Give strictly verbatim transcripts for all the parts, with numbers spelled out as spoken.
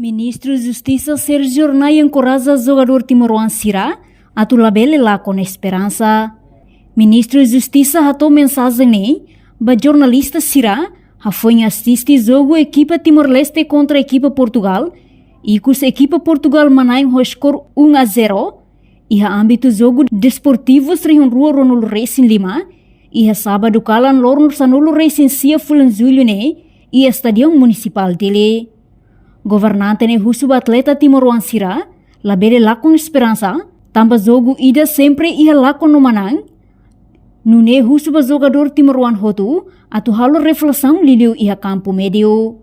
Ministru Justisa Sérgio Hornai enkoraja jogadór timoroan sira atu labele lakon esperansa. Ministru Justisa hato'o mensajen ne'e ba jornalista sira hafoin asiste jogu ekipa Timor-Leste kontra ekipa Portugal, ikus ekipa Portugal manán ho skor um a zero, iha ámbitu jogu desportivu rihun rua ruanulu resin lima, iha sábadu kalan loron sanulu resin sia fulan Jullu ne'e, iha Estadiu Munisipál Dili. Governante ne'e husu ba atleta timoroan sira labele lakon esperansa, tanba jogu ida sempre iha lakon no manán. Nune'e husu ba jogadór timoroan hotu atu halo reflesaun liuliu iha kampu médiu.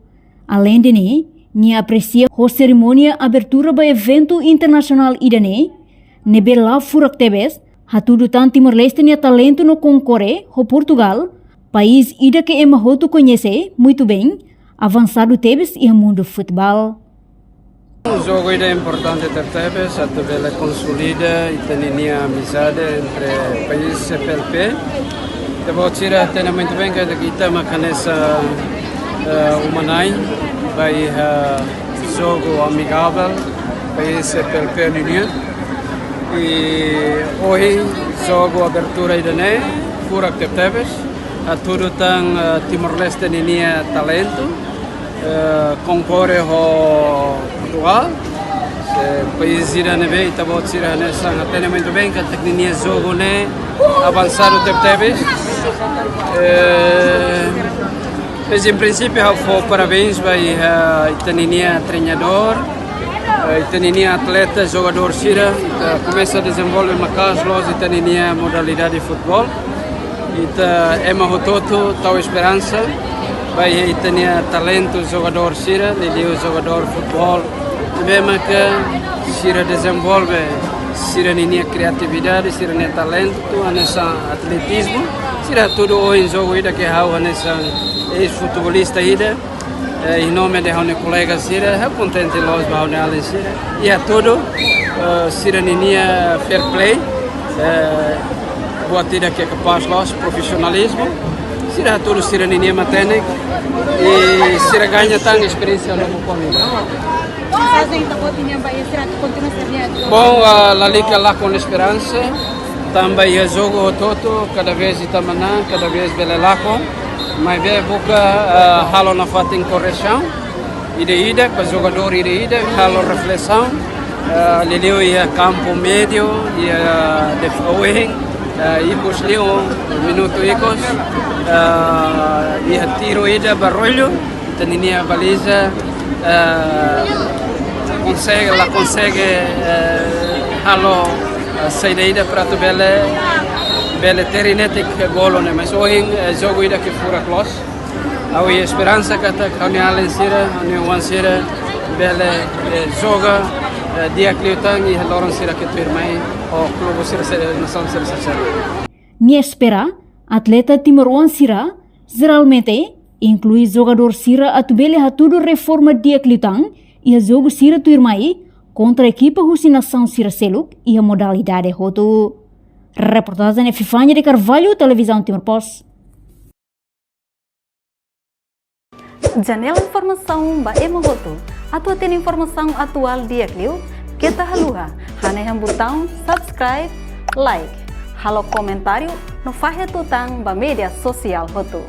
Aleinde ne'e, nia apresia ho serimónia abertura ba eventu internasionál ida-ne'e, ne'ebé la'o furak tebes, hatudu tan Timor-Leste nia talentu no konkorre ho Portugal, país ida ke ema hotu koñese muitu bein, avansadu tebes iha mundu futeból. Jogu ida importante tebetebes, atu bele konsolida ita-ninia amizade entre país C P L P. Ita-boot sira hatene muitu bein katak ita mak hanesan, eh, uma-na'in ba iha jogu amigável país C P L P nian. I ohin jogu abertura ida-ne'e furak tebetebes, hatudu tan, eh, Timor-Leste ninia talentu, eh, konkorre ho Portugal. Se país ida ne'ebé ita-boot sira hanesan hatene muitu bein katak ninia jogu ne'e avansadu tebetebes. Eh, mas em princípio ha'u fó parabéns ba iha, eh, ita-ninia treinadór, eh, ita-ninia atleta, jogadór sira, ita komesa dezenvolve maka'as loos ita-ninia modalidade futeból. Ita ema hotu-hotu tau esperansa ba iha ita-nia talentu jogadór sira, liuliu jogadór futeból. Ne'ebé maka sira dezenvolve sira-ninia kriatividade, sira-nia talentu, hanesan atletizmu. Sira hatudu ohin jogu ida ke ha'u hanesan eis-futebolista ida, eh, em nome de ha'u-nia kolega sira, ha'u kontente loos ba ha'u-nia alin sira. I hatudu, eh, sira-ninia fair play, eh, buat ida ke kapás loos, profisionalizmu. Sira hatudu sira-ninia matenek, i sira gaña tan esperiénsia no buat ida. Mensajen ita-boot nian ba sira atu kontinua sira-nia jogu. Bom, ah, lalika lakon esperansa, tanba iha jogu hotu-hotu, kada vez ita manán, kada vez bele lakon, maibé buka, ah, halo nafatin korresaun ida-idak, ba jogadór ida-idak, halo reflesaun, ah, liuliu iha kampu médiu, iha def-, ohin, ah, ikus liu, minutu ikus, ah, iha tiru ida ba Rolho, ita-ninia baliza, eh, konsege, la konsege, eh, halo, eh, saida ida para atu bele, bele teri netik golu ne'e, mas ohin, eh, jogu ida ke furak loos. Ha'u iha esperansa katak ha'u-nia alin sira, ha'u-nia oan sira, bele, eh, joga, eh, di'ak liután iha loron sira ke tuirmai, ho klube sira, sira, nasaun sira, sira, sira. Nia espera, atleta timoroan sira, jeralmente, inklui jogadór sira atu bele hatudu reforma di'ak liután, iha jogu sira tuirmai, kontra ekipa husi nasaun sira seluk, iha modalidade hotu. Reportajen Epifania de Carvalho, Televizaun Timor Post. Janela informasaun ba ema hotu. Atu hatene informasaun atuál di'ak liu, keta haluha, hanehan butaun subscribe, like, halo komentáriu, no fahe tutan ba média sosiál hotu.